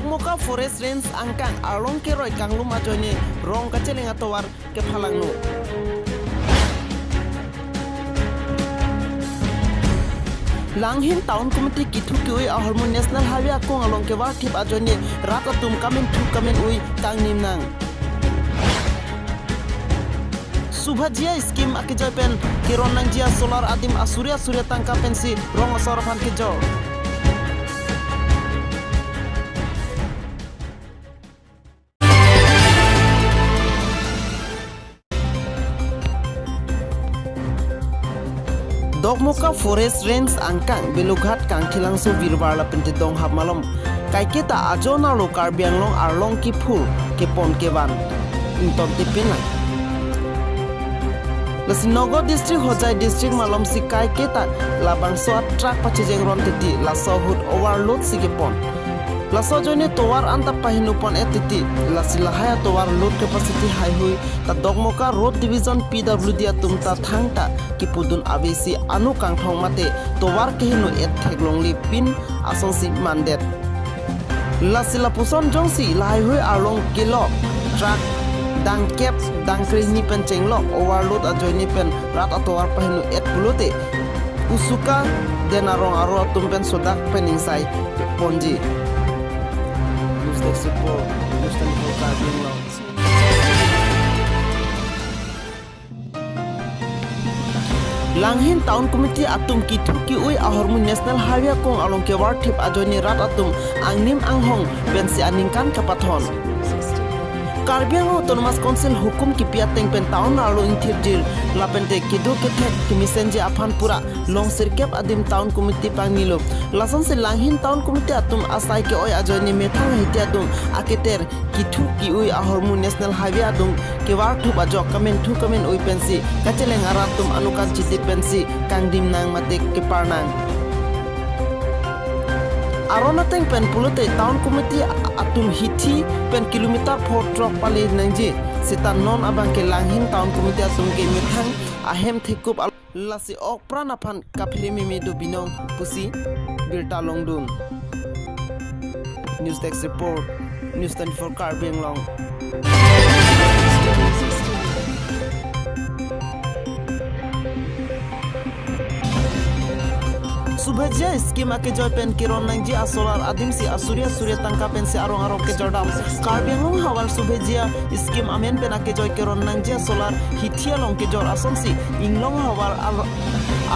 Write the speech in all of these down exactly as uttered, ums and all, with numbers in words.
Dokmoka Forest Range angkang arlong keroi kanglum ajoine rong kacheleng atovar kephalangno. Langhin Town Committee kithu ki-ui ahormu National Highway akung along kevar thip ajoine rat atum kamen thu kamen ui kangnim nang. Subhajya scheme akejoi pen keron nangji a solar adim asuri asuri tangka pensi rong asor aphan kejor. Dokmoka Forest Range angkang Belughat Kangthilangso Virbar lapen te Donghap malom kaiketa ajon arlo Karbi Anglong arlong kiphur kepon kevan ington tipin lang. Lasi Nagaon District, Hojai District malom si kaiketa labangso a truck pachejeng ron titi laso ahut overload si kepon. Laso ajoine tovar anta pahinu pon-et titi, lasi lahai atovar load capacity haihui ta Dokmoka Road Division P W D atum ta thangta kipudun avesi anu kangthong mate tovar kehinu-et theklongle pin asonsi mandet. Lasi lapuson jongsi lahaihui arlong kelok truck dangkep dangkre hini pen chenglok overload ajoine pen rat atovar pahinu-et pulote usuka den arong aro atum pen sodak pen ingsai ponji. News Desk Report, News twenty-four Karbi Anglong. Langhin Town Committee atum kithu ki-ui ahormu National Highway akung along kevar thip ajoine rat atum angnim anghong pensi aningkan kapathon. Karbi Anglong Autonomous Council hukum kipi ateng pen town arlo ingthirjir lapen te kedo kethek kemesenji aphan pura long sirkep adim Town Committee pangnilo. Lasonsi Langhin Town Committee atum asai ke-oi ajoine methang hiti adung aketer kithu ki-ui ahormu National Highway adung kevar thup ajok kamen thu kamen ui pensi kacheleng arat atum anukan chiti pensi kangdim nang mate kepar nang. Aron ateng pen pulote Town Committee atum hithi pen kilometer pho throk pale nangji. Seta non abangke Langhin Town Committee atum ke methang ahem thekup al-, lasi ok pran aphan kaphere meme do binong pusi birta longdun. News Desk Report, News twenty-four Karbi Anglong. Subhajya scheme akejoi pen keron nangji a solar adimsi asuri asuri tangka pensi arong arong kejordam. Karbi Anglong havar Subhajya scheme amen pen akejoi keron nangji a solar hithi along kejor asonsi Inglong havar al-,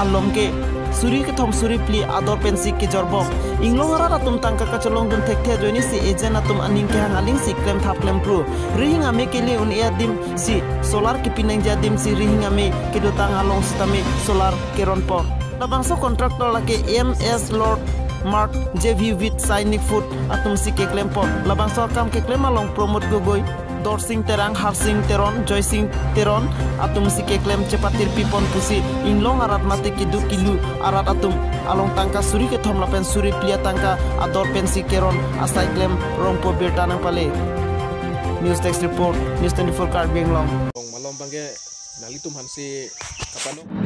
along ke suri kethom suri phli ador pensi kejorbom. Inglong arat atum tangka kacholongdun thekthe ajoinesi agent atum aning kehang alingsi klemthap klempru. Rihing ame kele un-e adimsi solar kipi nangji adimsi rihing ame kedotang along sitame solar keronpo. Labangso contractor lake M S Lord Mart, J V with Sainik Food atumsi keklempo. Labangso akam keklem along Pramod Gogoi, Dorsing Terang, Harsing Teron, Joysing Teron atumsi keklem chepatirpi pon pusi Inglong arat mate keduk kilu arat atum along tangka suri kethom lapen suri phli atangka ador pensi keron asai klem rongpo birta nangpale. News Desk Report, News twenty-four Karbi Anglong. Malom abangke nanglitum aphansi kapanong.